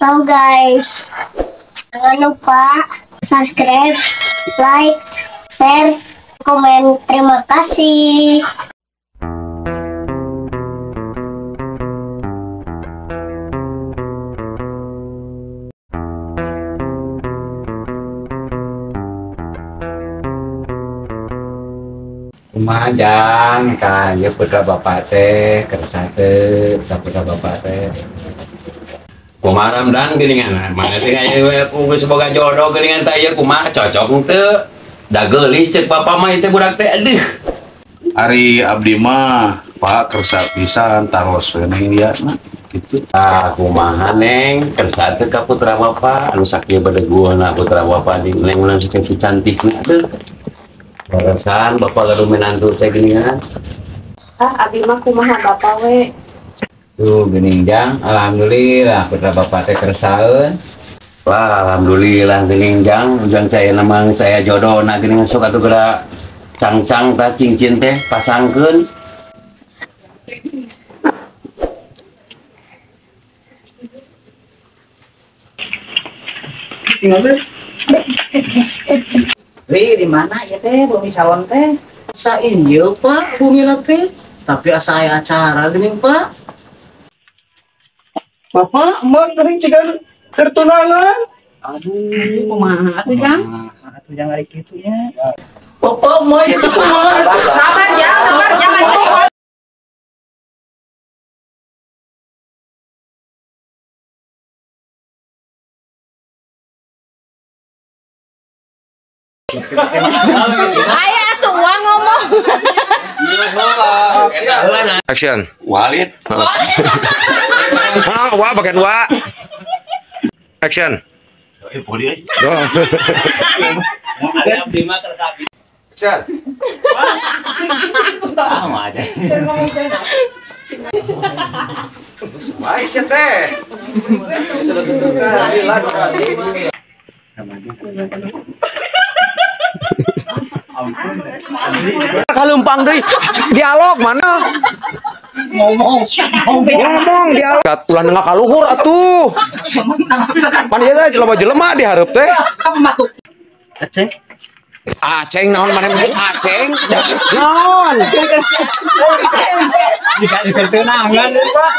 Halo guys, jangan lupa subscribe, like, share, komen. Terima kasih. Kumaha jang ka ieu putra bapak teh kersa teh putra bapak teh. Kumaha ramdan geuningan mana teh aya we geus boga jodoh geuningan teh ieu kumaha cocok teu? Da geulis ceuk bapak mah ieu teh budak teh aduh. Ari abdi mah Pak kersa pisan taros we neng dia mah kitu. Ah kumaha neng kersa teh ka putra bapak anu sakieu bedegueuna putra bapak di neng mun sakieu cantikna aduh. Barasan bapak gaduh menantu teh geuningan. Ah abdi mah kumaha bapak we. Tuh geuning jang, alhamdulillah putra bapak teh kersaeun. Wah, alhamdulillah geuning jang, ujang saya namang saya jodohna geuning sok atuh geura cangcang tah cincin teh pasangkeun. Wih, di mana ya teh bumi salon teh? Sain ieu Pak, bumi teh. Tapi asa aya acara geuning Pak. Bapak, emang geuning cigan tertunangan. Aduh, kumaha atuh jang? Atuh jang ari kitu nya. Bapak, mah ieu teh kumaha? Sabar ya, sabar jangan. Aya atuh uang ngomong. Action. Walid. Ah, wa bagian wa. Action. Action. Sama aja. Baik teh. Kalumpang deui dialog mana? Ngomong dialog. Ulah nengah kaluhur atuh. Pan ieu teh loba jelema di hareup teh. Aceng. Aceng naon maneh aceng? Naon? Jika ditenangan Pak.